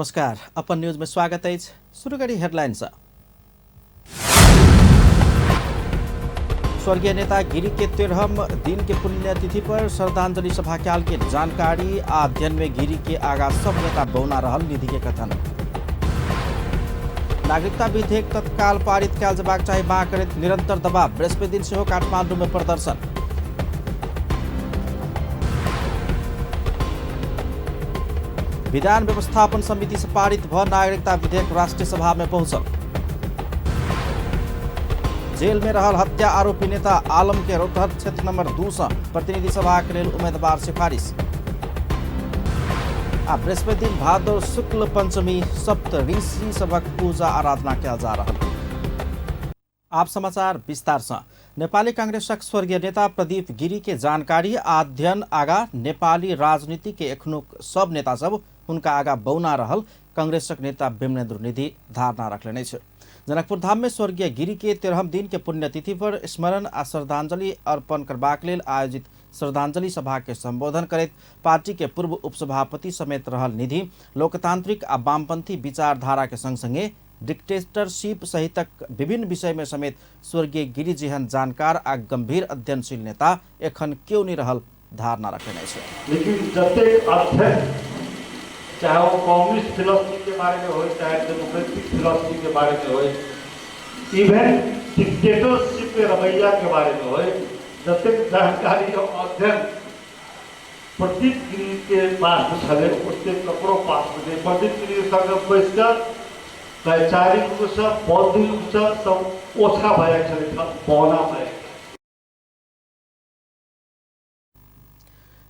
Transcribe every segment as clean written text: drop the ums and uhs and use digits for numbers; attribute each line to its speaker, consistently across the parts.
Speaker 1: नमस्कार, upon news में स्वागत है। शुरू करी हेडलाइंस। स्वर्गीय नेता गिरी के 13वीं दिन के पुण्यतिथि पर श्रद्धांजलि सभा काल के जानकारी अध्ययन में गिरी के आगा सब नेता बौना रहल निधि के कथन। नागरिकता विधेयक तत्काल पारित कयल जबाक चाही मांग करैत निरंतर दबाव, बृहस्पति दिन सेहो काठमाडौँ में प्रदर्शन। विधान व्यवस्थापन समिति से पारित भ नागरिकता विधेयक राष्ट्रीय सभा में पहुंचल। जेल में रहल हत्या आरोपी नेता आलम के रौतहट क्षेत्र नंबर 2 से प्रतिनिधि सभा के लेल उम्मीदवार सिफारिश। आ बृहस्पति दिन भादो शुक्ल पंचमी सप्त ऋषि सभक पूजा आराधना कयल जा रहल। आप समाचार विस्तार से। नेपाली कांग्रेसक स्वर्गीय नेता प्रदीप गिरी के जानकारी अध्ययन आगा नेपाली राजनीति के एखनुक सब नेता सब उनका आगा बौना रहल कांग्रेसक नेता विमलेन्द्र निधि धारणा रखले छ। जनकपुर धाम में स्वर्गीय गिरी के 13वीं दिन के पुण्यतिथि पर स्मरण आ श्रद्धांजलि अर्पण करबाक लेल आयोजित श्रद्धांजलि सभा के संबोधन करैत पार्टी के पूर्व उपसभापति समेत रहल निधि लोकतांत्रिक आ वामपंथी विचारधारा के संग संगे डिक्टेटरशिप सहितक विभिन्न विषय में समेत स्वर्गीय गिरी जेहन जानकार आ गंभीर अध्ययनशील नेता एखन क्यों नहीं रहल धारणा रखने छै।
Speaker 2: लेकिन जतेक अध्ययन चाहे वो कम्युनिस्ट फिलोसफी के बारे में हो, चाहे डेमोक्रेटिक फिलोसफी के बारे में हो, इवन डिक्टेटरशिप के रवैया के बारे में हो, जतेक जानकारी और अध्ययन प्रदीप गिरी के पास छले ओते ककरो पास नहीं। प्रदीप गिरी संग बैसकर वैचारिक रूप से बौद्धिक रूप से सब ओछा भए छले, बौना भए।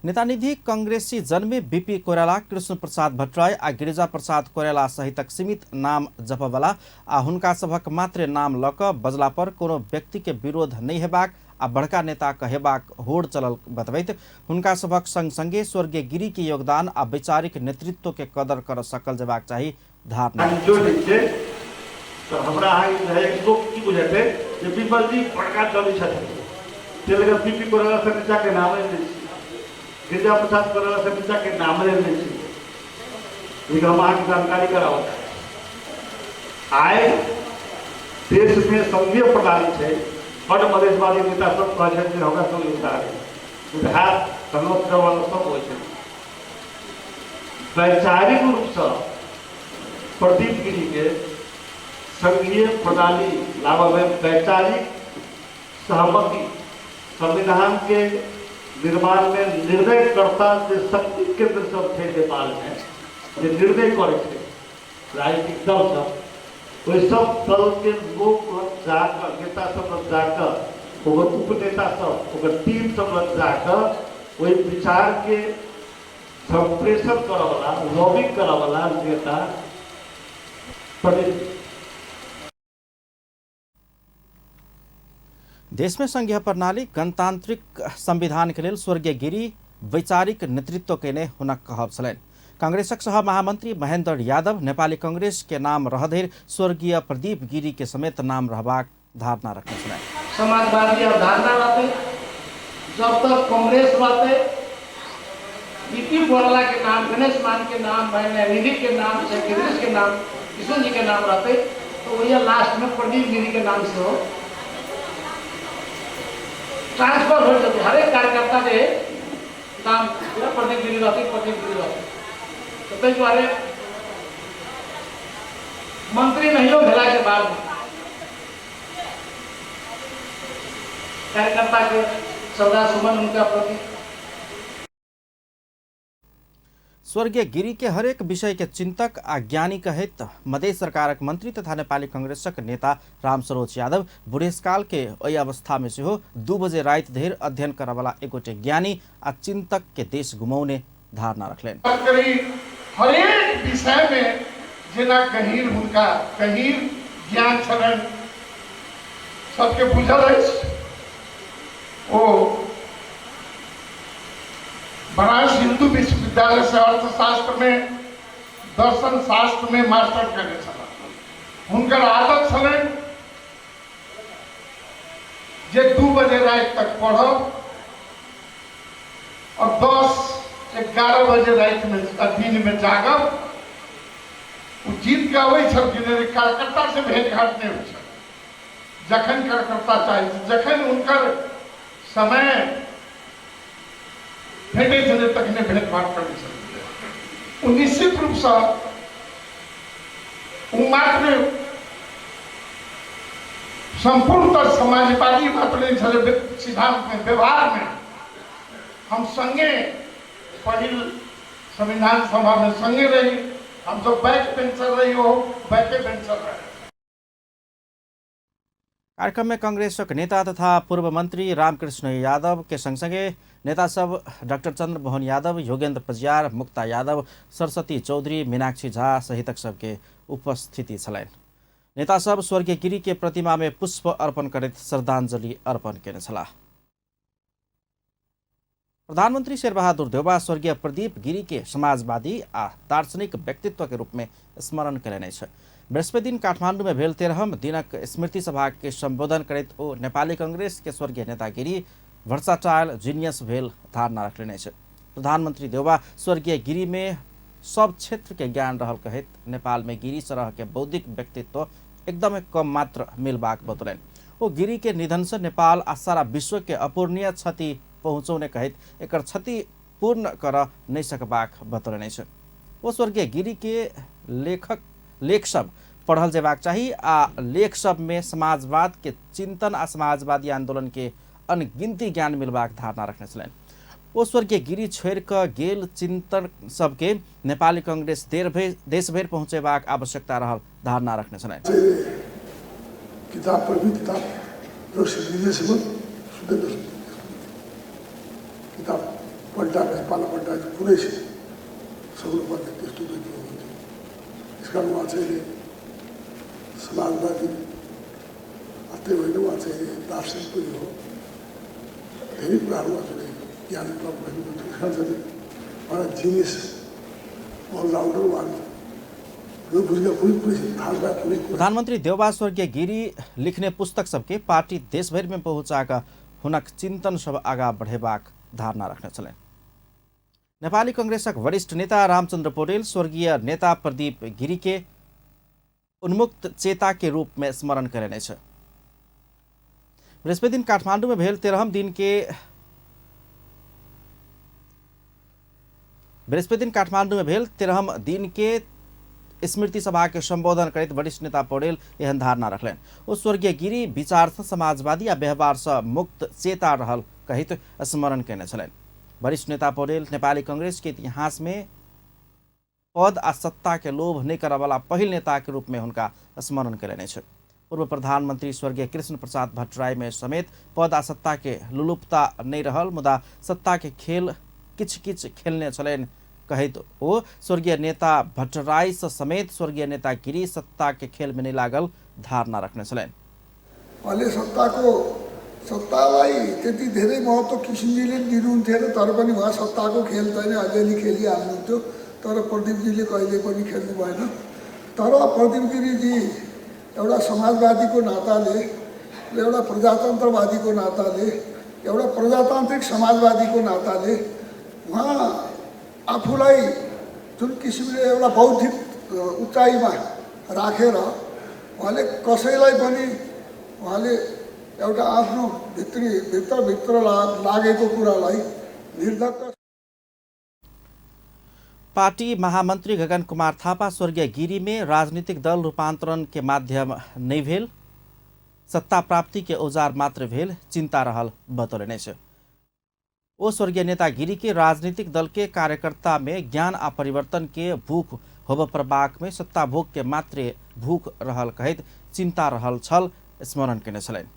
Speaker 1: नेता निधि कांग्रेसी जन्मे बीपी कोइराला, कृष्ण प्रसाद भट्टराई आ गिरिजा प्रसाद कोइराला सहितक सीमित नाम जपवाला आ हुनका सभक मात्र नाम लऽ कऽ बजला पर कोनो व्यक्ति के विरोध नहीं हेबाक आ बड़का नेता कहेबाक होड़ चलल बतबैत हुनका सभक संग संगे स्वर्गीय गिरी के योगदान आ वैचारिक नेतृत्व के कदर कर सकल जेबाक चाही धारणा।
Speaker 2: तो हमरा एक लोग की बुझते जे विमल जी बड़का दल छथिन, तेलगा बीपी कोइराला से नीचा के नाम नहीं, गिरिजा प्रसाद कोइराला से नीचा के नाम नहीं। एक हम की जानकारी करावत आए देश में संघीय प्रणाली है, बड़ मधेशवादी नेता सब कहते हैं होगा सब विधायक कन्वर्ट वाला सब हो। वैचारिक रूप से प्रदीप गिरी के संघीय प्रणाली लाभ में वैचारिक सहमति संविधान के निर्माण में निर्णयकर्ता जो शक्ति केंद्र सब थे नेपाल में जो निर्णय करे थे राजनीतिक दल सब, वही सब दल के लोग जाकर नेता सब जाकर उपनेता सब टीम सब जाकर वही विचार के संप्रेषण करे वाला लॉबिंग करे वाला नेता प्रदीप।
Speaker 1: देश में संघीय प्रणाली गणतांत्रिक संविधान के लिए स्वर्गीय गिरी वैचारिक नेतृत्व के ने हुनक कहब छलैन। कांग्रेसक सह महामंत्री महेंद्र यादव नेपाली कांग्रेस के नाम रहधेर स्वर्गीय प्रदीप गिरी के समेत नाम रहबाक धारणा रखने छलैन।
Speaker 3: समाजवादी अवधारणा रहते जब तक कांग्रेस रहते बीपी कोइराला के नाम, गणेश मान के नाम, निधि के नाम, गिरीश के नाम, किशोर जी के नाम रहते तो वही लास्ट में प्रदीप गिरी के नाम से हो ट्रांसफर हो जाते। हर एक कार्यकर्ता के नाम प्रदीप गिरी रहते, प्रदीप गिरी रहते। तो कई बारे मंत्री नहीं हो भेला के बाद कार्यकर्ता के श्रद्धा सुमन उनका प्रति।
Speaker 1: स्वर्गीय गिरी के हरेक विषय के चिंतक आ ज्ञानी कहित मधेश सरकारक मंत्री तथा नेपाली कांग्रेसक नेता रामसरोज यादव बुढ़ेसकाल के ओहि अवस्था में से 2 बजे रात धरि अध्ययन करे वाला एगोटे ज्ञानी आ चिंतक के देश घुमाउने धारणा रखलेन।
Speaker 3: हरेक विषय में जेना गहीर हुनका गहीर ज्ञान छलन सबके बुझल अछि। ओ बनारस हिंदू विश्वविद्यालय से अर्थशास्त्र में, दर्शन शास्त्र में मास्टर करे छल। हुनकर आदत छलन जे 2 बजे रात तक पढ़ब और 10-11 बजे रात में दिन में जागब
Speaker 4: ऊ जीत गाबै छलखिन कार्यकर्ता से भेंटघाट नहीं होइ छल जखन कार्यकर्ता चाही जखन उनकर समय भेटै छलै तखने भेंटघाट करै छलखिन। निश्चित रूप से ऊ मात्र संपूर्णतः समाजवादी मात्र नहीं छलै सिद्धांत में व्यवहार में हम संगे पहिल संविधान सभा में संगे रही हम सब बैक बेंचर रही हो बैके बेंचर रहे।
Speaker 1: कार्यक्रम में कांग्रेसक नेता तथा पूर्व मंत्री रामकृष्ण यादव के संगसँगै नेता सब डाक्टर चन्द्रमोहन यादव, योगेन्द्र पजियार, मुक्ता यादव, सरस्वती चौधरी, मीनाक्षी झा सहितक सबके उपस्थिति छलैन। नेता सब स्वर्गीय गिरी के प्रतिमा में पुष्प अर्पण करैत श्रद्धांजलि अर्पण केने छलाह। प्रधानमंत्री शेरबहादुर देउबा स्वर्गीय प्रदीप गिरी के समाजवादी आ दार्शनिक व्यक्तित्व के रूप में स्मरण कयलनि अछि। बृहस्पति दिन काठमांडू में भेल 13वीं दिनक स्मृति सभा के संबोधन करैत ओ नेपाली कांग्रेस के स्वर्गीय नेता गिरी वर्साटाइल जीनियस भेल धारणा रखने अछि। प्रधानमंत्री देउबा स्वर्गीय गिरी में सब क्षेत्र के ज्ञान रहल कहैत नेपाल में गिरी सरह के बौद्धिक व्यक्तित्व एकदमै कम मात्र मिलबाक बतौलनि। ओ गिरी के निधन से नेपाल आ सारा विश्व के अपूर्णीय क्षति पहुँचाउने कहैत एकर क्षति पूर्ण कर नहीं सकबाक बतौलनि अछि। ओ स्वर्गीय गिरी के लेख सब पढ़ल जेबाक चाही आ लेख सब में समाजवाद के चिंतन आ समाजवादी आंदोलन के अनगिनती ज्ञान मिलबाक धारणा रखने छलनि। ओ स्वर्गीय गिरी छोड़ क गेल चिंतन सबके नेपाली कांग्रेस देशभर पहुँचेबाक आवश्यकता रहल धारणा रखने छलनि।
Speaker 5: किताब पर भी किताब किताब पढ़ता है पाला पढ़ता है पूरे से सब लोग इसका वहाँ चाहिए समाजवादी आते हुए वहाँ चाहिए दार्शनिक पनि हो धेरै कुराहरू चाहिँ ज्ञान प्राप्त भएको छ। एउटा जिनियस अलराउन्डर वान
Speaker 1: प्रधानमंत्री देउबा स्वर्गीय गिरी लिखने पुस्तक सबके पार्टी देशभर में पहुँचाका हुनक चिंतन सब आगा बढ़ेबाक धारणा रखने छलनि। नेपाली कांग्रेसक वरिष्ठ नेता रामचंद्र पौडेल स्वर्गीय नेता प्रदीप गिरी के उन्मुक्त चेता के रूप में स्मरण करेने छ। बृहस्पति दिन काठमांडू में भेल 13वीं दिन के स्मृति सभा के संबोधन करते वरिष्ठ नेता पौडेल एहन धारणा रखलन। ओ स्वर्गीय गिरी विचार से समाजवादी आ व्यवहार से मुक्त चेता रहल कहित स्मरण केने छलनि। वरिष्ठ नेता पौडेल नेपाली कांग्रेस के इतिहास में पद आ सत्ता के लोभ नहीं करे वाला पहिल नेता के रूप में हुनका स्मरण करेने छ। पूर्व प्रधानमंत्री स्वर्गीय कृष्ण प्रसाद भट्टराई में समेत पद आ सत्ता के लुलुपता नहीं रहल, मुदा सत्ता के खेल किछ किछ खेलने छलनि कहित हो स्वर्गीय नेता भट्टराई समेत स्वर्गीय नेता गिरी सत्ता के खेल में नहीं लागल धारणा रखने छलनि।
Speaker 5: अहिले सत्तालाई त्यति धेरै महत्त्व किसिमजीले दिनुहुन्थ्यो तर पनि उहाँ सत्ताको खेल चाहिँ अलिअलि खेलिहाल्नुहुन्थ्यो तर प्रदीपजीले कहिले पनि खेल्नु भएन। तर प्रदीप गिरीजी एउटा समाजवादीको नाताले एउटा प्रजातन्त्रवादीको नाताले एउटा प्रजातान्त्रिक समाजवादीको नाताले उहाँ आफूलाई जुन किसिमले एउटा बौद्धिक उचाइमा राखेर उहाँले कसैलाई पनि उहाँले एउटा आफ्नो भित्र लागेको कुरालाई निर्धक्क।
Speaker 1: पार्टी महामंत्री गगन कुमार थापा स्वर्गीय गिरी में राजनीतिक दल रूपांतरण के माध्यम नहीं भेल, सत्ता प्राप्ति के औजार मात्र भेल चिंता रहल बतौलनि छ। ओ स्वर्गीय नेता गिरी के राजनीतिक दल के कार्यकर्ता में ज्ञान आ परिवर्तन के भूख होब प्रबाक में सत्ता भोग के मात्र भूख रहल कहित चिंता रहल छल स्मरण केने छलनि।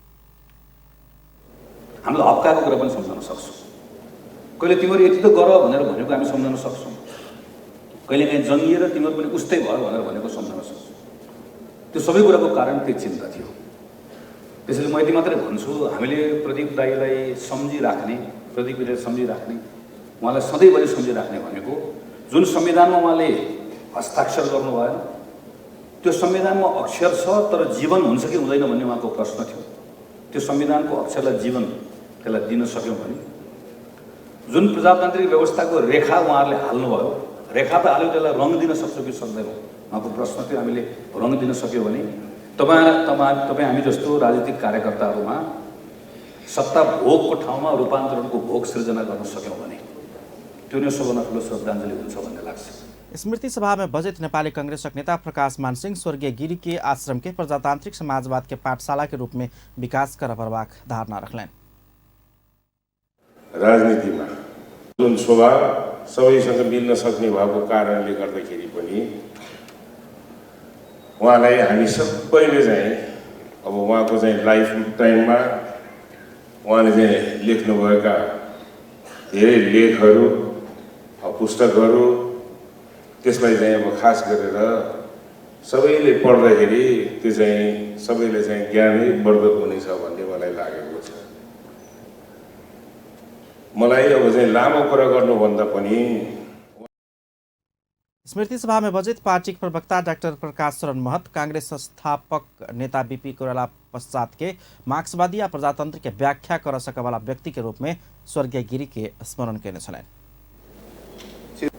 Speaker 6: हामीले हप्काको कुरा पनि सम्झाउन सक्छौँ, कहिले तिमीहरू यति त गर भनेर भनेको हामी सम्झाउन सक्छौँ, कहिले काहीँ जङ्गिएर तिमीहरू पनि उस्तै भयो भनेर भनेको सम्झाउन सक्छौँ। त्यो सबै कुराको कारण त्यही चिन्ता थियो। त्यसैले म यति मात्रै भन्छु, हामीले प्रदीप दाईलाई सम्झिराख्ने, प्रदीप दाईलाई सम्झिराख्ने, उहाँलाई सधैँभरि सम्झिराख्ने भनेको जुन संविधानमा उहाँले हस्ताक्षर गर्नुभयो त्यो संविधानमा अक्षर छ तर जीवन हुन्छ कि हुँदैन भन्ने उहाँको प्रश्न थियो। त्यो संविधानको अक्षरलाई जीवन त्यसलाई दिन सक्यौँ भने जुन प्रजातान्त्रिक व्यवस्थाको रेखा उहाँहरूले हाल्नुभयो, रेखा त हाल्यो त्यसलाई रङ दिन सक्छौँ कि सक्दैनौँ उहाँको प्रश्न थियो हामीले रङ दिन सक्यो भने तपाईँ हामी जस्तो राजनीतिक कार्यकर्ताहरूमा सत्ता भोगको ठाउँमा रूपान्तरणको भोग सृजना गर्न सक्यौँ भने त्यो नै सबभन्दा ठुलो श्रद्धाञ्जली हुन्छ भन्ने लाग्छ।
Speaker 1: स्मृति सभा में बजट नेपाली कांग्रेस नेता प्रकाश मान सिंह स्वर्गीय गिरी के आश्रम के प्रजातांत्रिक समाजवाद के पाठशाला के रूप में विकास कर प्रभाव धारणा रखलें।
Speaker 7: राजनीतिमा जुन स्वभाव सबैसँग मिल्न सक्ने भएको कारणले गर्दाखेरि पनि उहाँलाई हामी सबैले चाहिँ अब उहाँको चाहिँ लाइफ टाइममा उहाँले चाहिँ लेख्नुभएका धेरै लेखहरू पुस्तकहरू त्यसलाई चाहिँ अब खास गरेर सबैले पढ्दाखेरि त्यो चाहिँ सबैले चाहिँ ज्ञानै वर्धक हुनेछ भन्ने मलाई लागेको छ। मलाई अब चाहिँ लामो कुरा गर्नुभन्दा पनि
Speaker 1: स्मृति सभा में बजट पार्टी के प्रवक्ता डाक्टर प्रकाश शरण महत कांग्रेस संस्थापक नेता बीपी कोइराला पश्चात के मार्क्सवादी या प्रजातंत्र के व्याख्या कर सकवाला व्यक्ति के रूप में स्वर्गीय गिरी के स्मरण करने छन्।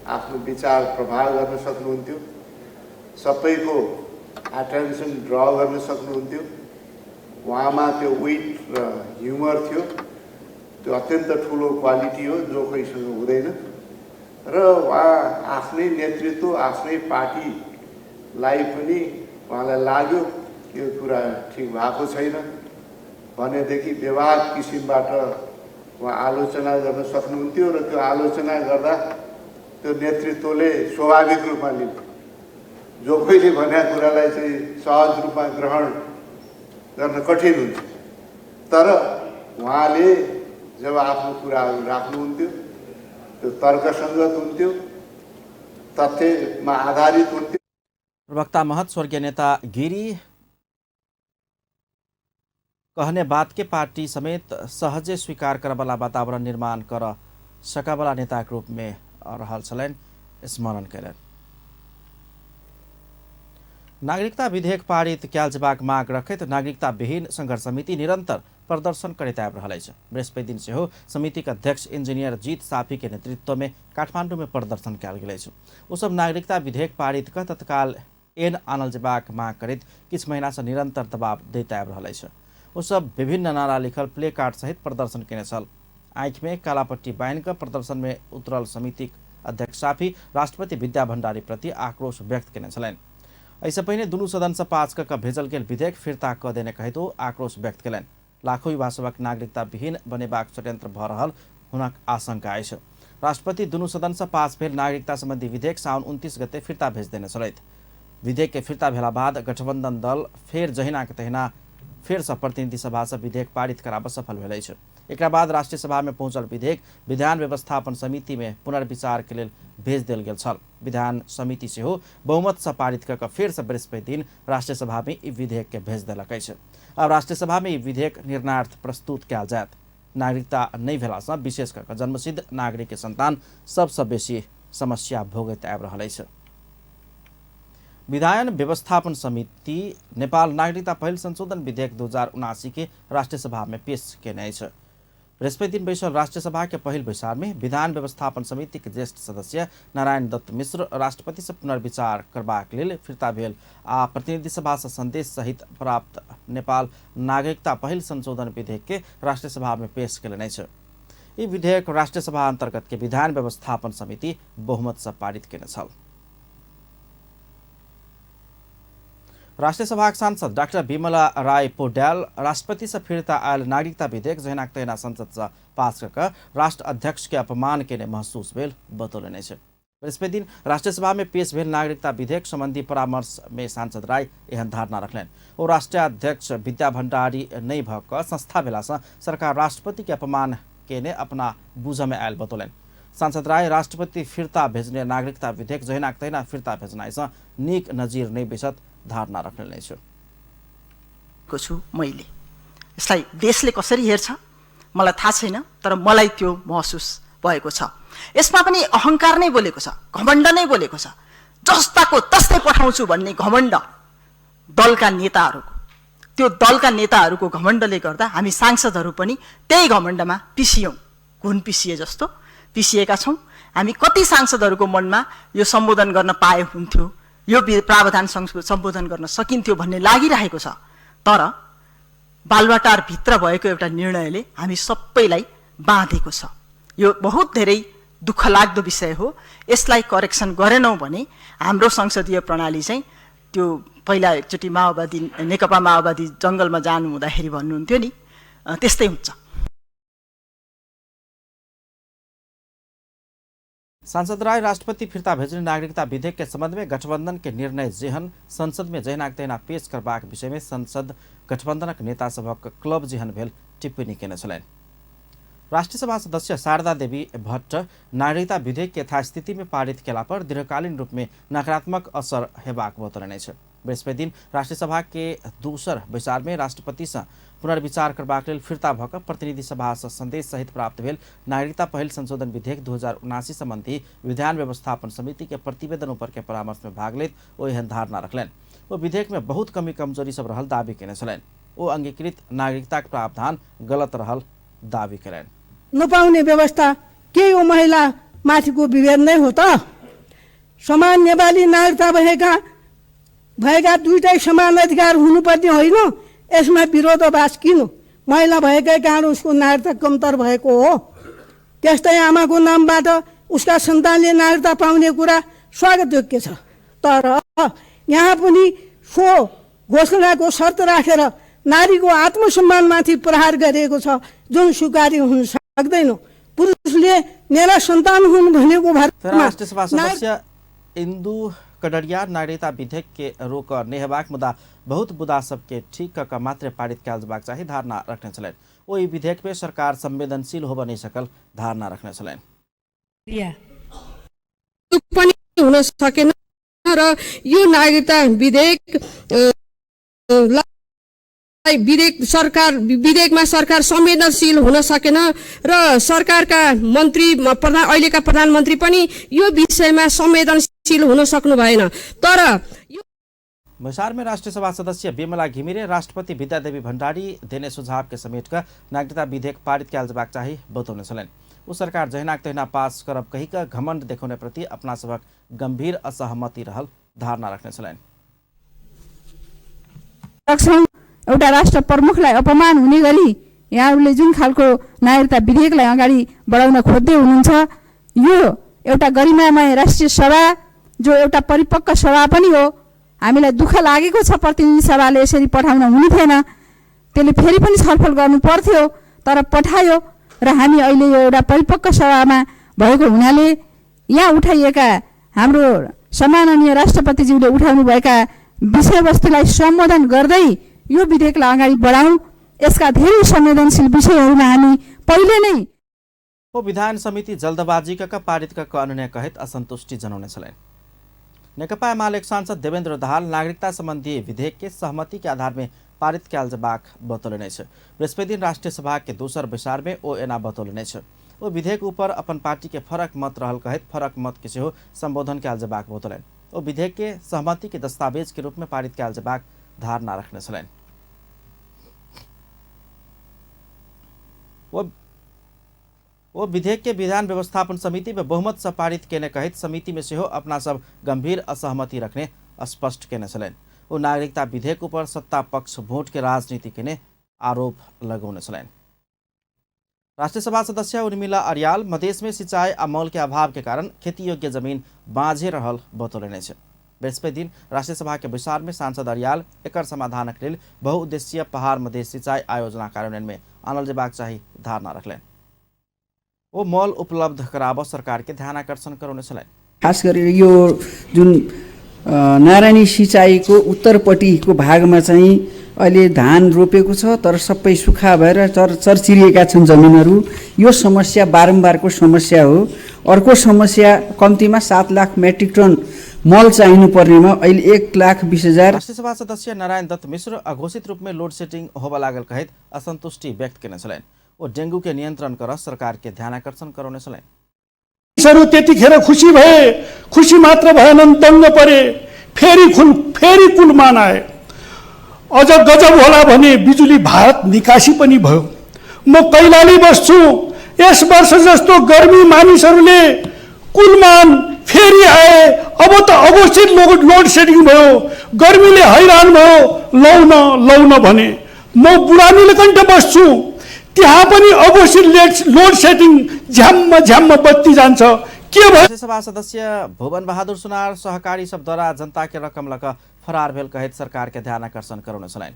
Speaker 8: आफ्नो विचार प्रभाव गर्न सक्नुहुन्थ्यो, सबैको एटेन्सन ड्र गर्न सक्नुहुन्थ्यो। उहाँमा त्यो विट र ह्युमर थियो, त्यो अत्यन्त ठुलो क्वालिटी हो जो कोहीसँग हुँदैन। र उहाँ आफ्नै नेतृत्व आफ्नै पार्टीलाई पनि उहाँलाई लाग्यो यो कुरा ठिक भएको छैन भनेदेखि व्यवहार किसिमबाट उहाँ आलोचना गर्न सक्नुहुन्थ्यो र त्यो आलोचना गर्दा त्यो नेतृत्वले स्वाभाविक रूपमा लिन्छ। जो कोहीले भनेका कुरालाई चाहिँ सहज रूपमा ग्रहण गर्न कठिन हुन्छ, तर उहाँले जब आफ्नो कुराहरू राख्नुहुन्थ्यो त्यो तर्कसङ्गत हुन्थ्यो, तथ्यमा आधारित हुन्थ्यो।
Speaker 1: प्रवक्ता महत स्वर्गीय नेता गिरी कहने बात के पार्टी समेत सहजे स्वीकार करवाला वातावरण निर्माण कर सकावाला नेता के रूप में रहल छलैन स्मरण कयलनि। नागरिकता विधेयक पारित कयल जेबाक माग रखैत नागरिकता विहीन संघर्ष समिति निरंतर प्रदर्शन करैत आबि रहल अछि। बृहस्पति दिन सेहो समितिक अध्यक्ष इंजीनियर जीत साफी के नेतृत्व में काठमांडू में प्रदर्शन कयल गेल अछि। ओ सब नागरिकता विधेयक पारित क तत्काल ऐन आनल जेबाक माग करैत किछु महीना से निरंतर दबाव दैत आबि रहल अछि। ओ सब विभिन्न नारा लिखल प्ले कार्ड सहित प्रदर्शन केने छल। आँख में कालापट्टी बांध कर प्रदर्शन में उतरल समिति अध्यक्ष साफी राष्ट्रपति विद्या भण्डारी प्रति आक्रोश व्यक्त केने छलैन। ऐसे पहिने दुनू सदन से पास क भेजल गेल विधेयक फिर्ता क देने कहितो आक्रोश व्यक्त केलनि। लाखों युवा सभक नागरिकता विहीन बनेबाक षड्यंत्र भ रहल हुनक आशंका अछि। राष्ट्रपति दुनू सदन से पास भेल नागरिकता संबंधी विधेयक साउन 29 गते फिर्ता भेज देने छलैथ। विधेयक के फिर्ता भेला बाद गठबंधन दल फेर जहिना के तहिना फेर से प्रतिनिधि सभा से विधेयक पारित कराब सफल भेल अछि। एकरा बाद राष्ट्रीय सभा में पहुंचल विधेयक विधान व्यवस्थापन समिति में पुनर्विचार के लेल भेज देल गेल छल। विधान समिति सेहो बहुमत से पारित कऽ फेर से बृहस्पति दिन राष्ट्रीय सभा में ई विधेयक के भेज देलक अछि। अब राष्ट्रीय सभा में ई विधेयक निर्णार्थ प्रस्तुत कयल जायत। नागरिकता नहीं भेला से विशेष कऽ जन्मसिद्ध नागरिक के संतान सबसे बेसी समस्या भोगैत आबि रहल अछि। विधान व्यवस्थापन समिति नेपाल नागरिकता पहिल संशोधन विधेयक 2079 के राष्ट्रीय सभा में पेश केने अछि। बृहस्पति दिन बैसल राष्ट्रीय सभा के पहिल बैसार में विधान व्यवस्थापन समिति के ज्येष्ठ सदस्य नारायण दत्त मिश्र राष्ट्रपति से पुनर्विचार करबाक लेल फिर्ता भेल आ प्रतिनिधि सभा से संदेश सहित प्राप्त नेपाल नागरिकता पहिल संशोधन विधेयक के राष्ट्रीय सभा में पेश केलनि अछि। ई विधेयक राष्ट्रीय सभा अंतर्गत के विधान व्यवस्थापन समिति बहुमत से पारित केने छल। राष्ट्रीय सभा सांसद डाक्टर विमला राय पौड्याल राष्ट्रपति से फिर्ता आयल नागरिकता विधेयक जहिना तहिना संसद से पास कर राष्ट्र अध्यक्ष के अपमान केने महसूस भेल बतौलनि अछि। बृहस्पति दिन राष्ट्रीय सभा में पेश भेल नागरिकता विधेयक संबंधी परामर्श में सांसद राय एहन धारणा रखलनि। ओ राष्ट्रीय अध्यक्ष विद्या भण्डारी नहीं भ क संस्था भेला से सरकार राष्ट्रपति के अपमान केने अपना बुझ में आयल बतौलनि। सांसद राय राष्ट्रपति फिर्ता भेजने नागरिकता विधेयक जहिना तहिना फिर्ता भेजनाइ से नीक नजिर नहीं बेसत धारणा राख्ने छु।
Speaker 9: मैले यसलाई देशले कसरी हेर्छ मलाई थाहा छैन, तर मलाई त्यो महसुस भएको छ। यसमा पनि अहंकार नै बोलेको छ, घमण्ड नै बोलेको छ। जस्ताको तस्तै पठाउँछु भन्ने घमण्ड दलका नेताहरूको, त्यो दलका नेताहरूको घमण्डले गर्दा हामी सांसदहरू पनि त्यही घमण्डमा पिसियौं, घुन पिसिए जस्तो पिसिएका छौं। हामी कति सांसदहरूको मनमा यो सम्बोधन गर्न पाए हुन्थ्यो, यो प्रावधान सम्बोधन गर्न सकिन्थ्यो भन्ने लागिरहेको छ। तर बालुवाटारभित्र भएको एउटा निर्णयले हामी सबैलाई बाँधेको छ। यो बहुत धेरै दुःखलाग्दो विषय हो। यसलाई करेक्सन गरेनौँ भने हाम्रो संसदीय प्रणाली चाहिँ त्यो पहिला एकचोटि नेकपा माओवादी जङ्गलमा जानु हुँदाखेरि भन्नुहुन्थ्यो नि, त्यस्तै हुन्छ।
Speaker 1: सांसद राय राष्ट्रपति फिर्ता भेजने नागरिकता विधेयक के संबंध में गठबंधन के निर्णय जेहन संसद में जहनाक तहना पेश करबाक विषय में संसद गठबंधनक नेता सभक क्लब जेहन भेल टिप्पणी केने छलैन। राष्ट्रिय सभा सदस्य शारदा देवी भट्ट नागरिकता विधेयक के यथास्थिति में पारित केला पर दीर्घकालीन रूप में नकारात्मक असर हेबाक बतौलने छ। बृहस्पति दिन राष्ट्रिय सभा के दोसर बैसार में राष्ट्रपति से पुनर्विचार करबाक लेल फिर्ता भक प्रतिनिधि सभा से संदेश सहित प्राप्त भेल नागरिकता पहल संशोधन विधेयक 2079 संबंधी विधान व्यवस्थापन समिति के प्रतिवेदन ऊपर के परामर्श में भाग लेत ओ एहन धारणा रखलैन। वो विधेयक में बहुत कमी कमजोरी सब रहल दावी केने छलैन। ओ अंगीकृत नागरिकता के प्रावधान गलत रहल दावी करेन।
Speaker 10: नपाउने व्यवस्था के हो महिला माथिको विभेद नै हो त? समान नेपाली नागरिकता भएका दुईटै समान अधिकार हुनुपर्ने होइन। यसमा विरोधाभास किन? महिला भएकै कारण उसको नागरिकता कमतर भएको हो। त्यस्तै आमाको नामबाट उसका सन्तानले नागरिकता पाउने कुरा स्वागतयोग्य छ। तर यहाँ पनि सो घोषणाको शर्त राखेर नारीको आत्मसम्मानमाथि प्रहार गरिएको छ, जुन स्वीकार्य हुन सक्दैन। पुरुषले मेरा सन्तान हुन् भनेको भरमा
Speaker 1: राष्ट्रिय सभा सदस्य इंदु कड़रिया नागरिकता विधेयक के रोक नेहबाक मुद्दा बहुत बुदा सबके ठीक का मात्र पारित कैल जबाक चाही धारणा रखने छलैन। ओ ई विधेयक पे सरकार संवेदनशील हो बनी सकल धारणा रखने छलैन।
Speaker 11: हुन सकेन र यो नागरिकता विधेयकमा सरकार संवेदनशील हुन सकेन र सरकारका मन्त्री अहिलेका प्रधानमन्त्री पनि यो विषयमा संवेदनशील हुन सक्नु भएन। तर
Speaker 1: बैसार में राष्ट्रिय सभा सदस्य बिमला घिमिरे राष्ट्रपति विद्यादेवी भण्डारी देने सुझाव के समेटकर नागरिकता विधेयक पारित कैल जबाक चाही बतौने छलैन। ऊ सरकार जहिनाक तहिना पास करब कहिका घमण्ड देखाउने प्रति अपना सबक गंभीर असहमति रहल धारणा रखने छलैन।
Speaker 12: एउटा राष्ट्र प्रमुखलाई अपमान हुने गरी यहाँहरूले जुन खालको नागरिकता विधेयकलाई अगाडि बढाउन खोज्दै हुनुहुन्छ, यो एउटा गरिमामय राष्ट्रिय सभा जो एउटा परिपक्व सभा पनि हो। हामीलाई दुःख लागेको छ प्रतिनिधि सभाले यसरी पठाउन हुने थिएन, त्यसले फेरि पनि छलफल गर्नु पर्थ्यो, तर पठायो र हामी अहिले यो एउटा परिपक्व सभामा भएको हुनाले यहाँ उठाइएका हाम्रो सम्माननीय राष्ट्रपतिज्यूले उठाउनु भएका विषयवस्तुलाई सम्बोधन गर्दै यो विधेयकलाई अगाडि बढाउँ। यसका धेरै संवेदनशील विषयहरूमा हामी पहिले नै
Speaker 1: वो विधान समिति जल्दबाजी का पारित का अन्य कहित असंतुष्टि जनाउने छलैन। नेकपा एमाले सांसद देवेन्द्र दाहाल नागरिकता संबंधी विधेयक के सहमति के आधार में पारित कैल जबाक बतौलने छ। बृहस्पति दिन राष्ट्रिय सभा के दोसर बैसार में ओ एना बतौलने छ। वो विधेयक ऊपर अपन पार्टी के फरक मत रहल कहित फरक मत किसी हो संबोधन कैल जबाक बतौलन। वो विधेयक के सहमति के दस्तावेज के रूप में पारित कैल जबाक धारणा रखने छलैन। वो विधेयक के विधान व्यवस्थापन समिति में बहुमत से पारित केने कहित समिति में से हो अपना सब गंभीर असहमति रखने स्पष्ट केने छलैन। वो नागरिकता विधेयक ऊपर सत्ता पक्ष वोट के राजनीति केने आरोप लगाउने छलैन। राष्ट्रिय सभा सदस्य उर्मिला अर्याल मधेश में सिंचाई आ मल के अभाव के कारण खेती योग्य जमीन बाँझे रहल बतौलने छ। बृहस्पति दिन राष्ट्रिय सभा के बैसार में सांसद अर्याल एकर समाधानक लेल बहुउद्देश्यीय पहाड़ मधेश सिंचाई आयोजना कार्यान्वयन में आनल जेबाक चाही धारणा रखलैन। वो मल उपलब्ध कराब सरकार के ध्यान आकर्षण कराउने छलैन।
Speaker 13: खास गरेर यो जुन नारायणी सिंचाईको उत्तरपट्टिको भागमा चाहिँ अहिले धान रोपेको छ, तर सबै सुक्खा भएर चरचिरिएका छन् जमिनहरू। यो समस्या बारम्बारको समस्या हो। अर्को समस्या कम्तीमा 7 लाख मेट्रिक टन मल चाहिनु पर्नेमा अहिले 1,20,000।
Speaker 1: राष्ट्रिय सभा सदस्य नारायण दत्त मिश्र अघोषित रूप में लोड सेटिंग होबा लागल कहित असंतुष्टि व्यक्त केने छलैन। वो डेंगू के नियन्त्रण कर सरकार के ध्यान आकर्षण कराउने छलैन।
Speaker 4: त्यतिखेर खुसी भए, खुसी मात्र भएनन्, दङ्ग परे, फेरि कुलमान आए। अझ गजब होला भने बिजुली भारत निकासी पनि भयो। म कैलाली बस्छु। यस वर्ष जस्तो गर्मी मानिसहरूले कुलमान
Speaker 14: फेरि आए। अब त अघोषित लोड सेडिङ भयो, गर्मीले हैरान भयो, लौ न भने म बुढानीले कण्ठ बस्छु, त्यहाँ पनि अघोषित लोड सेडिङ झ्याम्म बत्ती जान्छ। के भयो?
Speaker 1: राज्यसभा सदस्य भुवन बहादुर सुनार सहकारी सबद्वारा जनता के रकम लक फरार भेल कहित सरकार के ध्यान आकर्षण गराउन छलाइन।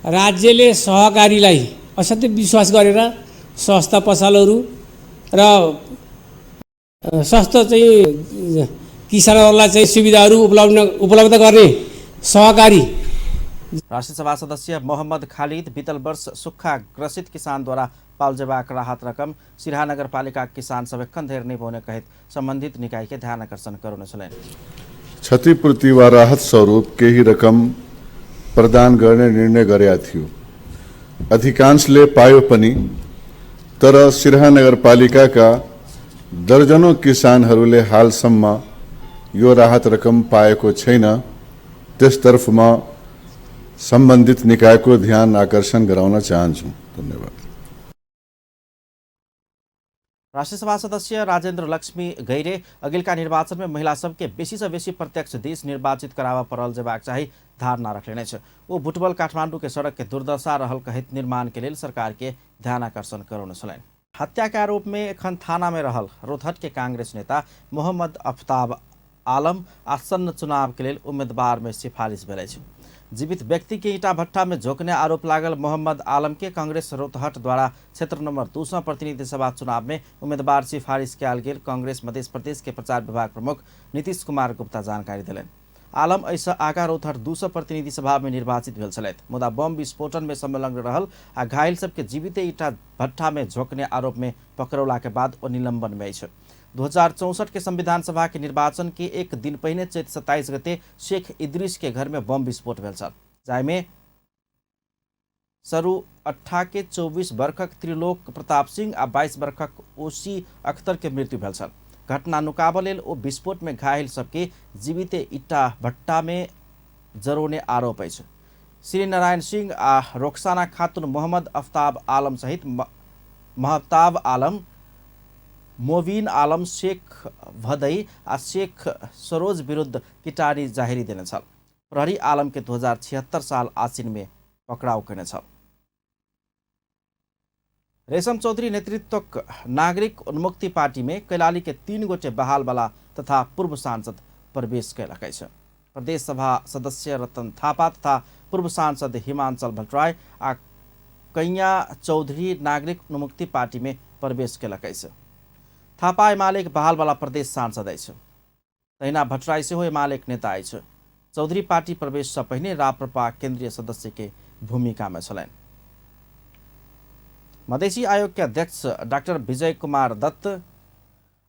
Speaker 15: राज्यले सहकारीलाई असाध्यै विश्वास गरेर सस्ता पसलहरू र सस्तो चाहिँ किसानहरूलाई चाहिँ सुविधाहरू उपलब्ध गर्ने सहकारी।
Speaker 1: राष्ट्रसभा सदस्य मोहम्मद खालिद बीतल वर्ष सुक्खा ग्रसित किसानद्वारा पाल्जेबाक राहत रकम सिराहा नगरपालिका किसान सबै धेर नै पाउने कहित सम्बन्धित निकाय के ध्यान आकर्षण गराउन छलाइन।
Speaker 16: क्षतिपूर्ति वा राहत स्वरूप केही रकम प्रदान गर्ने निर्णय गरेका थियो। अधिकांशले पायो पनि, तर सिराहा नगरपालिकाका दर्जनौं किसानहरूले हालसम्म यो राहत रकम पाएको छैन। त्यसतर्फ म सम्बन्धित निकायको ध्यान आकर्षण गराउन चाहन्छु। धन्यवाद।
Speaker 1: राष्ट्रसभा सदस्य राजेन्द्र लक्ष्मी गैरे अघिल्का निर्वाचन में महिला सबके बेसी से बेसी प्रत्यक्ष देश निर्वाचित करावा परल जेबाक चाही धारणा रखले छ। वो बुटबल काठमाडौँ के सड़क के दुर्दशा रहल कहित निर्माण के लिए सरकार के ध्यान आकर्षण कराउन छलाइन। हत्या के आरोप में एखन थाना में रहल रोहतट के कांग्रेस नेता मोहम्मद अफ्ताब आलम आसन्न चुनाव के लिए उम्मीदवार में सिफारिश भेल छ। जीवित व्यक्ति के ईटा भट्टा में झोंकने आरोप लागल मोहम्मद आलम के कांग्रेस रोहतट द्वारा क्षेत्र नंबर 2 प्रतिनिधि सभा चुनाव में उम्मीदवार सिफारिश कयल गेल कांग्रेस मध्य प्रदेश के प्रचार विभाग प्रमुख नीतीश कुमार गुप्ता जानकारी दिलन। आलम ऐसा आगा रोहतट 200 प्रतिनिधि सभा में निर्वाचित भेल छलैथ, मुदा बम विस्फोटन में संलग्न रहल आ घायल सबके जीवित ईटा भट्टा में झोंकने आरोप में पकड़ौला के बाद ओ निलंबन में छ। 2064 के संविधान सभा के निर्वाचन के एक दिन पहले चैत 27 गते शेख इद्रिस के घर में बम विस्फोट भेल छल, जाहिमे सरू 18 के 24 वर्षक त्रिलोक प्रताप सिंह आ 22 वर्षक ओसी अख्तर के मृत्यु भेल छल। घटना नुकाबऽ लेल ओ विस्फोट में घायल सबके जीवित ईटा भट्टा में जरोने आरोप अछि। श्री नारायण सिंह आ रोक्साना खातून मोहम्मद अफ्ताब आलम सहित महताब आलम, मोबिन आलम, शेख भदई आ शेख सरोज विरुद्ध पिटारी जाहेरी देने छल। प्रहरी आलम के 2076 साल आसिन में पकड़ाव करने छल। रेशम चौधरी नेतृत्वक नागरिक उन्मुक्ति पार्टी में कैलाली के 3 गोटे बहाल वाला तथा पूर्व सांसद प्रवेश कयलक अछि। प्रदेश सभा सदस्य रतन थापा तथा पूर्व सांसद हिमांचल भट्टराय आ कैया चौधरी नागरिक उन्मुक्ति पार्टी में प्रवेश कयलक अछि। थापा एमाले बहाल वाला प्रदेश सांसद अछि, तहिना भट्टराय सेहो एमाले नेता अछि। चौधरी पार्टी प्रवेश से पहिने राप्रपा केंद्रीय सदस्य के भूमिका में छलैन। मधेसी आयोग के अध्यक्ष डॉक्टर विजय कुमार दत्त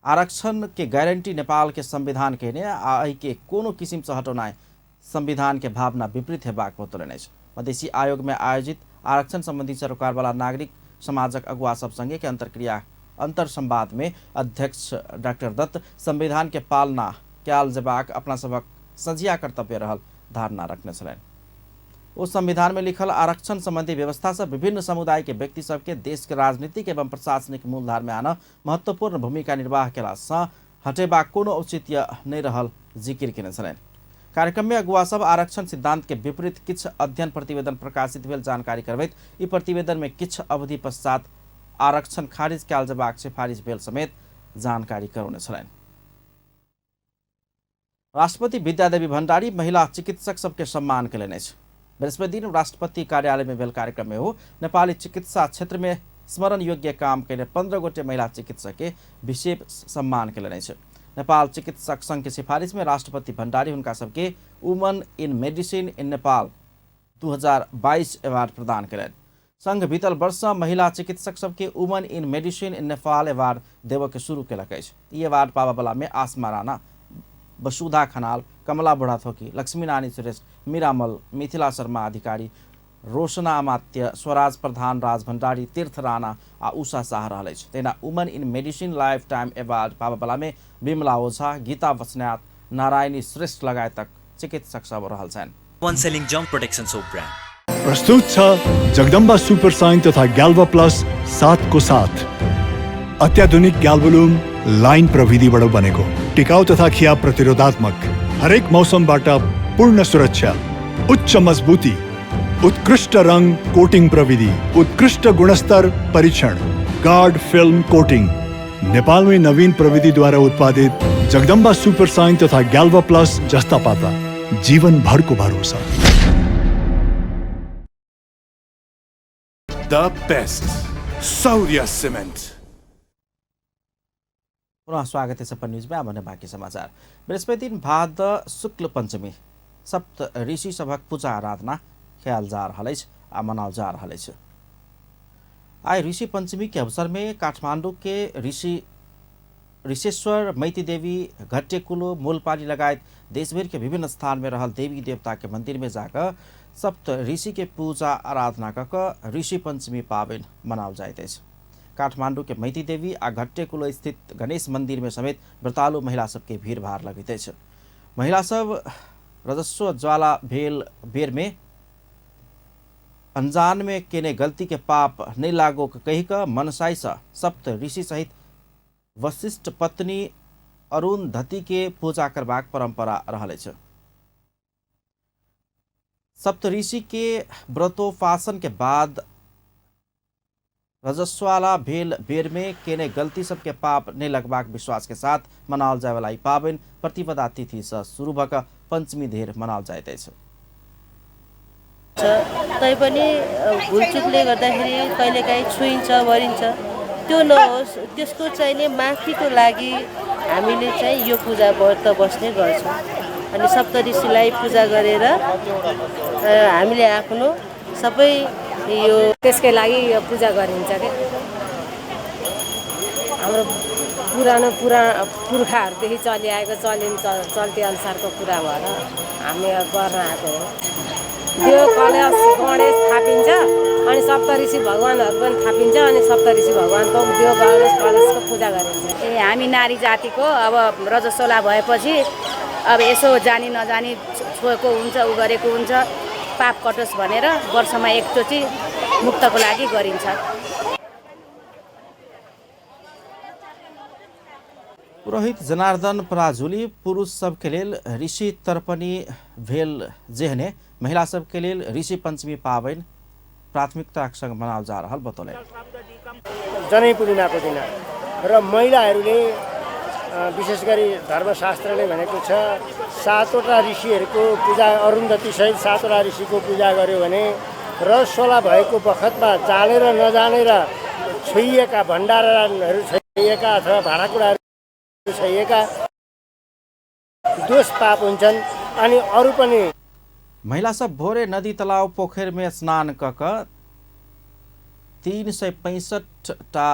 Speaker 1: आरक्षण के गारंटी नेपाल के संविधान के ने आई के कोनो किसिम से हटौनाय संविधान के भावना विपरीत हेबाक बतौलनि अछि। मधेसी आयोग में आयोजित आरक्षण संबंधी सरोकार वाला नागरिक समाजक अगुवा सब संगे के अंतर संवाद में अध्यक्ष डॉक्टर दत्त संविधान के पालना कयल जेबाक अपना सबक सझिया कर्तव्य रहल धारणा रखने छलनि। उस संविधान में लिखल आरक्षण संबंधी व्यवस्था से विभिन्न समुदाय के व्यक्ति सबके देश के राजनीतिक एवं प्रशासनिक मूलधार में आना महत्वपूर्ण भूमिका निर्वाह केला सँ हटेबाक कोनो औचित्य नहीं रहल जिकिर केने छलनि। कार्यक्रम में अगुवा सब आरक्षण सिद्धांत के विपरीत किछ अध्ययन प्रतिवेदन प्रकाशित भेल जानकारी करबैत ई प्रतिवेदन में किछ अवधि पश्चात आरक्षण खारिज कयल जेबाक सिफारिश भेल समेत जानकारी करौने छलनि। राष्ट्रपति विद्यादेवी भण्डारी महिला चिकित्सक सबके सम्मान कयलनि अछि। बृहस्पति दिन राष्ट्रपति कार्यालय में भेल कार्यक्रम में हो नेपाली चिकित्सा क्षेत्र में स्मरण योग्य काम कैले 15 गोटे महिला चिकित्सक के विशेष सम्मान कयलनि अछि। नेपाल चिकित्सक संघ के सिफारिश में राष्ट्रपति भण्डारी हुनका सबके woman in medicine in Nepal 2022 award प्रदान कयलनि। संघ बीतल वर्ष महिला चिकित्सक सबके woman in medicine in Nepal award देव के शुरू कयलक अछि। ई अवार्ड पाबऽ वाला में आसमा राणा, वसुधा खनाल, कमला बुढ़ाथोकी, लक्ष्मी नानी श्रेष्ठ, मीरामल, मिथिला शर्मा अधिकारी, रोशना अमात्य, स्वराज प्रधान, राज भण्डारी, तीर्थ राणा आ उषा शाह रहल अछि। तेना woman in medicine lifetime award पाबऽ वाला में बिमला ओझा, गीता बस्नेत, नारायणी श्रेष्ठ लगायतक चिकित्सक सब रहल छन्।
Speaker 17: One selling junk protection soap brand
Speaker 14: प्रस्तुत छ जगदम्बा सुपर साइन तथा ग्याल्वा प्लस 7 को साथ।
Speaker 18: अत्याधुनिक ग्याल्भोलुम लाइन प्रविधिबाट बनेको, टिकाउ तथा खिया प्रतिरोधात्मक, हरेक मौसमबाट पूर्ण सुरक्षा, उच्च मजबुती, उत्कृष्ट रङ कोटिङ प्रविधि, उत्कृष्ट गुणस्तर परीक्षण, गार्ड फिल्म कोटिङ, नेपालमै नवीन प्रविधिद्वारा उत्पादित जगदम्बा सुपर साइन तथा ग्याल्भा प्लस जस्ता पाता जीवनभरको भरोसा।
Speaker 19: The best, Saurya Cement।
Speaker 1: पुनः स्वागत है सपन न्यूज में। अब बाँकी समाचार। बृहस्पति दिन भाद्र शुक्ल पंचमी सप्त ऋषि सभक पूजा आराधना ख्याल जा रहा आ मनाल जा रहा है। आज ऋषि पंचमी के अवसर में काठमाडौँ के ऋषेश्वर मैती देवी, घट्टेकुलो, मूलपाली लगायत देशभर के विभिन्न स्थान में रहल देवी देवता के मंदिर में जाकर सप्त ऋषि के पूजा आराधना कर ऋषि पंचमी पावन मनाल जाते। काठमाडौँ के मैती देवी आ घट्टेकुलो स्थित गणेश मंदिर में समेत व्रतालु महिला सबके भीड़ भाड़ लगते। महिला सब रजस्व ज्वाला बेर में अनजान में केने गलती के पाप नहीं लागो कही का मनसाई सा सप्त ऋषि सहित वशिष्ठ पत्नी अरुणधति के पूजा करबाक परंपरा रहल छ। सप्त ऋषि के व्रतोपासन के बाद रजस्वाला बेर में केने गलती सबके पाप नहीं लगबाक विश्वास के साथ मनाल जाए वाला पावन प्रतिपदा तिथि से शुरू भक पंचमी धेर मनाल जाते।
Speaker 20: तैपनि भुलचुकले गर्दाखेरि कहिलेकाहीँ छुइन्छ भरिन्छ, त्यो नहोस् त्यसको चाहिँ माफीको लागि हामीले चाहिँ यो पूजा व्रत बस्ने गर्छौँ। अनि सप्तऋषिलाई पूजा गरेर हामीले आफ्नो सबै यो
Speaker 21: त्यसकै लागि यो पूजा गरिन्छ के हाम्रो पुर्खाहरूदेखि चलिआएको चल्ती अनुसारको कुरा भएर हामी गर्न आएको हो। त्यो गणेश थापिन्छ अनि सप्तऋषि भगवानहरू पनि थापिन्छ अनि सप्तऋषि भगवानको त्यो गणेशको पूजा गरिन्छ।
Speaker 22: हामी नारी जातिको अब रजस्वला भएपछि अब यसो जानी नजानी छोएको हुन्छ, उ गरेको हुन्छ, पाप कटोस् भनेर वर्षमा एकचोटि मुक्तको लागि गरिन्छ।
Speaker 1: पुरोहित जनार्दन पराजुली पुरुष सबके लेल ऋषि तर्पणी भेल जेहने महिला सबके लेल ऋषि पंचमी पावन प्राथमिकता संग मनाल जा रहा बतौले।
Speaker 23: जनै पूर्णिमाको दिन र महिलाहरूले विशेष गरी धर्मशास्त्रले भनेको छ 7वटा ऋषिहरूको पूजा, अरुणधति सहित 7वटा ऋषिको पूजा गर्यो भने रजस्वला भएको बखतमा जानेर नजानेर छोइएका भण्डाराहरू छोइएका अथवा भाँडाकुँडाहरू छोइएका दोष पाप हुन्छन्। अनि अरू पनि
Speaker 1: महिला सब भोरे नदी तालाब पोखर में स्नान कक 365 टा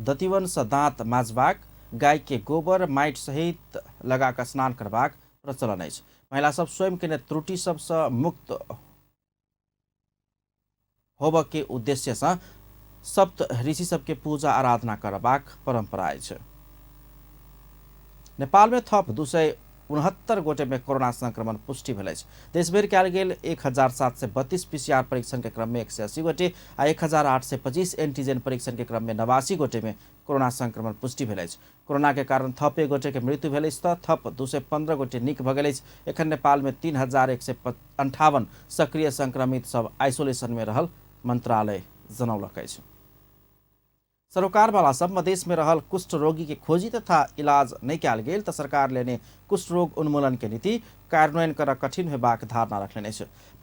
Speaker 1: दतिवंश दाँत माजबाक, गाय के गोबर माइट सहित लगाकर स्नान करबाक प्रचलन है। महिला सब स्वयं के त्रुटि सबसे मुक्त होब के उद्देश्य से सप्त ऋषि सबके पूजा आराधना करबाक परंपरा है। नेपाल में थप 269 गोटे में कोरोना संक्रमण पुष्टि भेल। देशभर कयल गेल 1732 पीसीआर परीक्षण के क्रम में 180 गोटे आ 1825 एंटीजन परीक्षण के क्रम में 89 गोटे में कोरोना संक्रमण पुष्टि भेल। कोरोना के कारण थप 1 गोटे के मृत्यु भेल त थप 215 गोटे निक भ गेल। एखन नेपाल में 3158 सक्रिय संक्रमित सब आइसोलेशन में रहल मंत्रालय जनौलक। सरोकार वाला सब मधेश में रहल कुष्ठ रोगी के खोजी तथा इलाज नहीं कयल गेल त सरकार लेने कुष्ठ रोग उन्मूलन के नीति कार्यान्वयन कर कठिन होबाक धारणा रखने।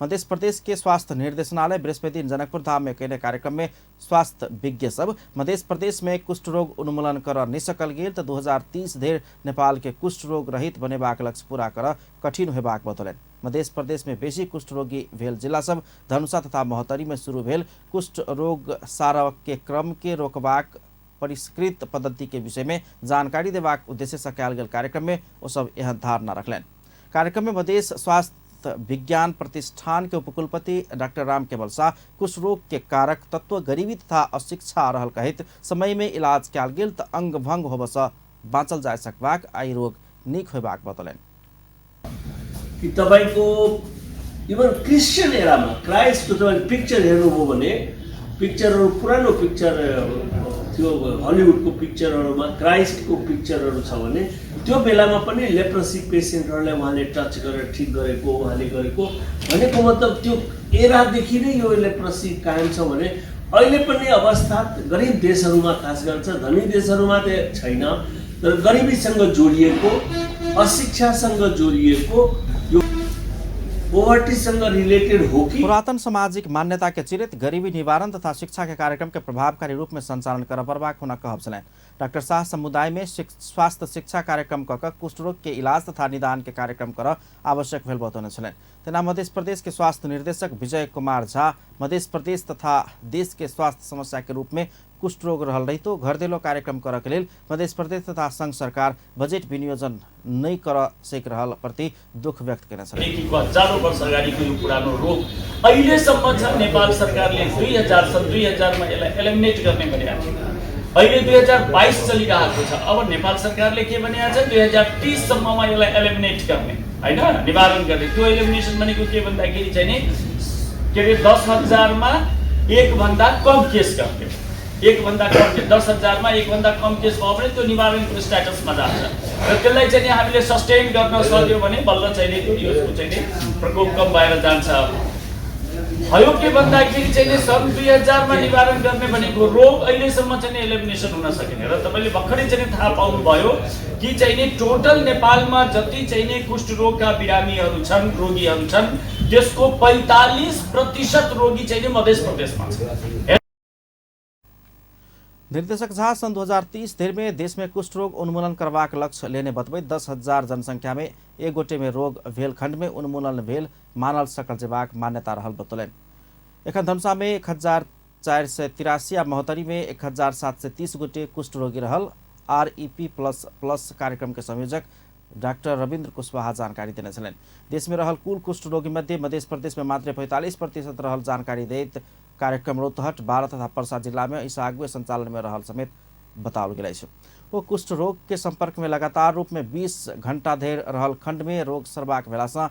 Speaker 1: मध्य प्रदेश के स्वास्थ्य निर्देशनालय बृहस्पति दिन जनकपुर धाम में कहने कार्यक्रम में स्वास्थ्य विज्ञ सब मध्य प्रदेश में कुष्ठ रोग उन्मूलन कर नहीं सकल गेल त 2030 धेर नेपाल के कुष्ठ रोग रहित बनेबाक लक्ष्य पूरा कर कठिन होबाक बतौलन। मध्य प्रदेश में बेसी कुष्ठ रोगी भेल जिला सब धनुषा तथा महोत्तरी में शुरू भेल कुष्ठ रोग सारक के क्रम के रोकबाक परिष्कृत पद्धति के विषय में जानकारी देबाक उद्देश्य से कयल गेल कार्यक्रम में वो सब यह धारणा रखलन। कार्यक्रम में मधेश स्वास्थ्य विज्ञान प्रतिष्ठान के उपकुलपति डॉक्टर राम केवल शाह कुष्ठ रोग के कारक तत्व गरीबी तथा अशिक्षा रहल कहित समय में इलाज कयल गेल त अंग भंग होबस बाँचल जा सकबाक आई रोग निक होबाक बतौलन।
Speaker 24: कि तपाईको इभन क्रिस्चियन एरामा क्राइस्टको तपाईले पिक्चर हेर्नुभयो भने पिक्चरहरु पुरानो पिक्चर त्यो हलिउडको पिक्चरहरूमा क्राइस्टको पिक्चरहरू छ भने त्यो बेलामा पनि लेप्रोसी पेसेन्टहरूलाई उहाँले टच गरेर ठिक गरेको उहाँले गरेको भनेको मतलब त्यो एरादेखि नै यो लेप्रोसी कायम छ भने अहिले पनि अवस्था गरिब देशहरूमा खास गरी छ, धनी देशहरूमा त छैन, तर गरिबीसँग जोडिएको, अशिक्षासँग जोडिएको यो पोवर्टीसँग रिलेटेड हो कि
Speaker 1: पुरातन सामाजिक मान्यता के चिरित गरीबी निवारण तथा शिक्षा के कार्यक्रम के प्रभावकारी रूप में संचालन कर बर्बाक होना कह चलें। डॉक्टर शाह समुदाय में स्वास्थ्य शिक्षा कार्यक्रम कक कुष्ठ रोग के इलाज तथा निदान के कार्यक्रम कर आवश्यक भेल बतौने चलें। तेना मध्य प्रदेश के स्वास्थ्य निर्देशक विजय कुमार झा मध्य प्रदेश तथा देश के स्वास्थ्य समस्या के रूप में कुष्ठ रोग रहल रही तो घरदेलो कार्यक्रम कर के लेल मध्य प्रदेश तथा संघ सरकार बजेट विनियोजन नहीं कर सक रहल प्रति दुख व्यक्त करने
Speaker 2: छन्। हजारौं वर्ष अगाडिको यो पुरानो रोग अहिलेसम्म छ। नेपाल सरकारले 2000 मा यसलाई एलिमिनेट गर्ने भनेको थियो। अहिले 2022 चलिरहेको छ। अब नेपाल सरकारले के भनेको छ 2030 सम्ममा यसलाई एलिमिनेट गर्ने हैन, निवारण गर्ने। त्यो एलिमिनेसन भनेको के भन्दाखेरि चाहिँ नि के रे 10,000 मा एक भन्दा कम केस गर्ने, एक भन्दा कम केस 10,000 मा एक भन्दा कम केस भयो भने त्यो निवारणको स्ट्याटसमा जान्छ र त्यसलाई चाहिँ हामीले सस्टेन गर्न सक्यो भने बल्ल चाहिँ यसको चाहिँ प्रकोप कम भएर जान्छ। भयो के भन्दाखेरि चाहिँ सन् 2000 मा निवारण गर्ने भनेको रोग अहिलेसम्म चाहिँ एलिमिनेसन हुन सकेन र तपाईले भर्खरै चाहिँ थाहा पाउनुभयो कि चाहिँ टोटल नेपालमा जति चाहिँ कुष्ठ रोगका बिरामीहरू छन्, रोगीहरू छन्, त्यसको 45% रोगी चाहिँ मध्य प्रदेशमा छ।
Speaker 1: निर्देशक झा सन् 2030 धरि में देश में कुष्ठ रोग उन्मूलन करवाक लक्ष्य लेने बतबैत 10,000 जनसंख्या में एक गोटे में रोग भेल खंड में उन्मूलन भेल मानल सकल जेबाक मान्यता रहल बतौलन। एखन धनुषा में 1,483 आ महोत्तरी में 1,730 गोटे कुष्ठ रोगी रहल। REP++ कार्यक्रम के संयोजक डॉक्टर रविन्द्र कुशवाहा जानकारी देने छलन। देश में रहल कुल कुष्ठ रोगी मध्य मध्य प्रदेश में मात्र 45% रहल जानकारी दैत कार्यक्रम रौतहट 12 तथा पर्सा जिला में इस आगुए संचालन में रहल समेत बताओल गेल अछि। वो कुष्ठ रोग के संपर्क में लगातार रूप में 20 घंटा धरि रहल खंड में रोग सरबाक भेला सँ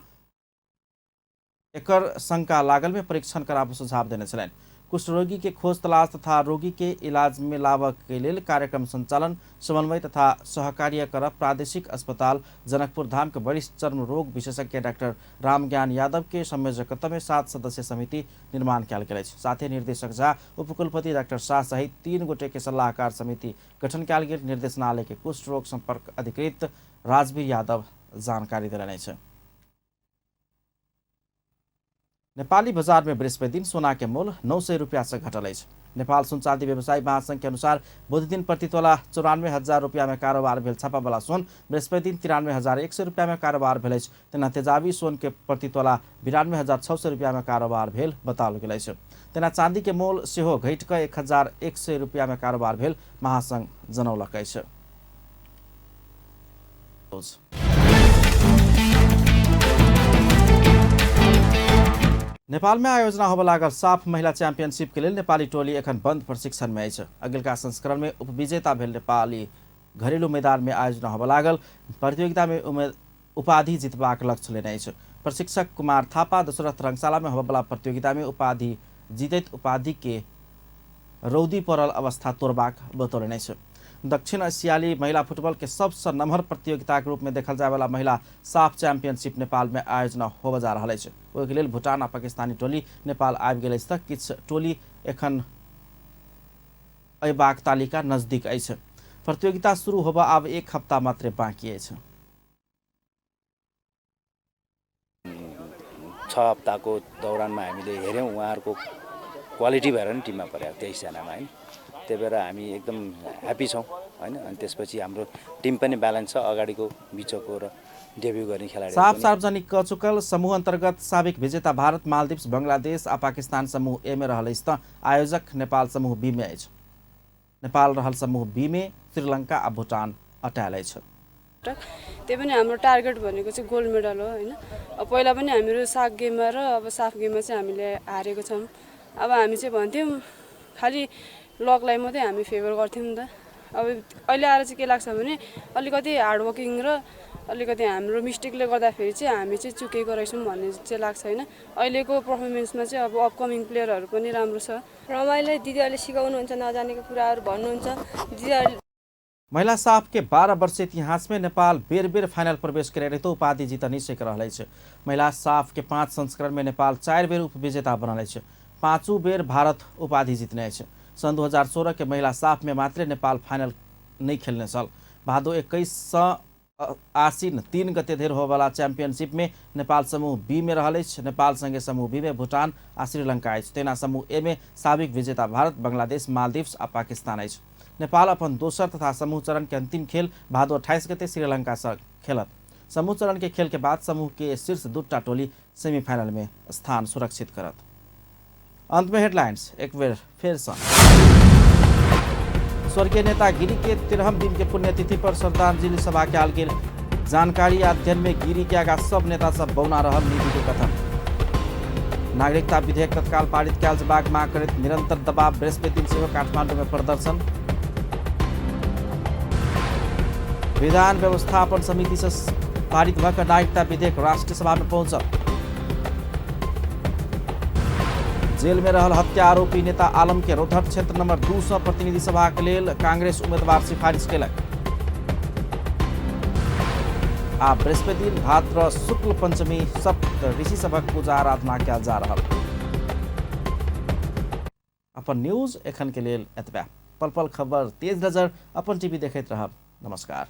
Speaker 1: एकर शंका लागल में परीक्षण कराब सुझाव देने छलन। कुष्ठ रोगी के खोज तलाश तथा रोगी के इलाज में लाभ के लिए कार्यक्रम संचालन समन्वय तथा सहकार्य कर प्रादेशिक अस्पताल जनकपुर धाम के वरिष्ठ चर्म रोग विशेषज्ञ डॉक्टर रामज्ञान यादव के संयोजकत्व में 7 सदस्य समिति निर्माण किया गेल। साथ ही निर्देशक झा उपकुलपति डॉक्टर शाह सहित 3 गोटे के सलाहकार समिति गठन किया गेल। निर्देशनालय के कुष्ठ रोग संपर्क अधिकृत राजवीर यादव जानकारी दिलाने छे। नेपाली बाजार में बृहस्पति दिन सोना के मूल्य 900 रुपया से घटल अछि। नेपाल सुन चांदी व्यवसायी महासंघ के अनुसार बुध दिन प्रति तोला 94,000 रुपया में कारोबार भेल। छापा वाला सोन बृहस्पति दिन 93,100 रुपया में कारोबार भेल अछि। तेना तेजाबी सोन के प्रति तोला 92,600 रुपया में कारोबार भेल बताओल गेल अछि। तेना चांदी के मूल्य सेहो घटि कऽ 1,100 रुपया में कारोबार भेल महासंघ जनौलक अछि। नेपाल में आयोजना होबे लागल साफ महिला चैंपियनशिप के लिए नेपाली टोली एखन बंद प्रशिक्षण में अछि। अगिलका संस्करण में उपविजेता भेल नेपाली घरेलू मैदान में आयोजना होबे लागल प्रतियोगिता में उपाधि जीतबाक लक्ष्य लेने अछि। प्रशिक्षक कुमार थापा दशरथ रंगशाला में होबे वाला प्रतियोगिता में उपाधि जीतैत उपाधि के रौदी पड़ल अवस्था तोड़बाक बतौलनि अछि। दक्षिण एशियाली महिला फुटबॉल के सबसे नम्हर प्रतियोगिता के रूप में देखल जाय वाला महिला साफ चैंपियनशिप नेपाल में आयोजना होबे जा रहल अछि। ओहि लेल भूटान आ पाकिस्तानी टोली नेपाल आबि गेल अछि। किछु टोली एखन अयबाक तालिका नजदीक अछि। प्रतियोगिता शुरू होबा आब 1 हफ्ता मात्र बाँकी अछि।
Speaker 3: 6 हप्ताको दौरानमा हामीले हेर्यौं उहाँहरूको क्वालिटी भएर नि टिममा पर्यो 23 जनामा है। त्यही भएर हामी एकदम ह्यापी छौं हैन। अनि त्यसपछि हाम्रो टिम पनि ब्यालेन्स छ, अगाडिको बिचको र डेब्यू गर्ने खेलाडी।
Speaker 1: साफ सार्वजनिक क चुकल समूह अंतर्गत साबिक विजेता भारत, मालदीव्स, बंगलादेश आ पाकिस्तान समूह ए में रहल अछि। आयोजक नेपाल समूह बी में अछि। नेपाल रहल समूह बी में श्रीलंका आ भूटान अटायल अछि।
Speaker 5: त्यही पनि हाम्रो टार्गेट भनेको चाहिँ गोल्ड मेडल हो हैन। अब पहिला पनि हामीहरु साग गेममा र अब साफ गेममा चाहिँ हामीले हारेको छौं। अब हामी चाहिँ भन्थ्यौं खाली लकलाई मात्रै हामी फेभर गर्थ्यौं नि त। अब अहिले आएर चाहिँ के लाग्छ भने अलिकति हार्ड वर्किङ र अलिकति हाम्रो मिस्टेकले गर्दाखेरि चाहिँ हामी चाहिँ चुकेको रहेछौँ भन्ने चाहिँ लाग्छ होइन। अहिलेको पर्फर्मेन्समा चाहिँ अब अपकमिङ प्लेयरहरू पनि राम्रो छ।
Speaker 6: रमाइलो दिदीहरूले सिकाउनुहुन्छ, नजानेको कुराहरू भन्नुहुन्छ। दिदीहरूले
Speaker 1: महिला साफ के 12 वर्षीय इतिहास में नेपाल बेर बेर फाइनल प्रवेश करे तो उपाधि जीत निश्चय रहले छ। महिला साफ के 5 संस्करण में नेपाल 4 बेर उपविजेता बनले छ। 5वीं बेर भारत उपाधि जीतने छ। सन 2016 के महिला साफ में मात्र नेपाल फाइनल नहीं खेलने सल। भादो 21 आसिन 3 गते धेर होवाला चैंपियनशिप में नेपाल समूह बी में रहले छ। नेपाल संगे समूह बी में भूटान आ श्रीलंका छ। तेना समूह ए में साबिक विजेता भारत, बांग्लादेश, मालदीव्स आ पाकिस्तान छ। नेपाल अपन दोसर तथा समूह चरण के अंतिम खेल भादो 28 गते श्रीलंका से खेलत। समूह चरण के खेल के बाद समूह के शीर्ष 2टा टोली सेमीफाइनल में स्थान सुरक्षित करत। अंत में हेडलाइंस एक बेर फिर से। स्वर्गीय नेता गिरी के 13 दिन के पुण्यतिथि पर श्रद्धांजलि सभा के आलगिर। जानकारी अध्ययन में गिरी के आगा सब नेता सब बौना रहल नीति के कथन। नागरिकता विधेयक तत्काल पारित कैल जबाक माग करत निरंतर दबाव। बृहस्पति दिन से काठमांडू में प्रदर्शन। विधान व्यवस्थापन समिति से पारित भएका नागरिकता विधेयक राष्ट्रिय सभा में पहुंचल। जेल में रहल हत्या आरोपी नेता आलम के रोहतक क्षेत्र नंबर 2 से प्रतिनिधि सभा के लेल कांग्रेस उम्मीदवार सिफारिश केलक। आ बृहस्पति दिन भाद्र शुक्ल पंचमी सप्त ऋषि सभक पूजा आराधना कयल जा रहल। अपन न्यूज एखन के लेल एतबे। पल पल खबर तेज नजर अपन टीवी देखैत रहब। नमस्कार।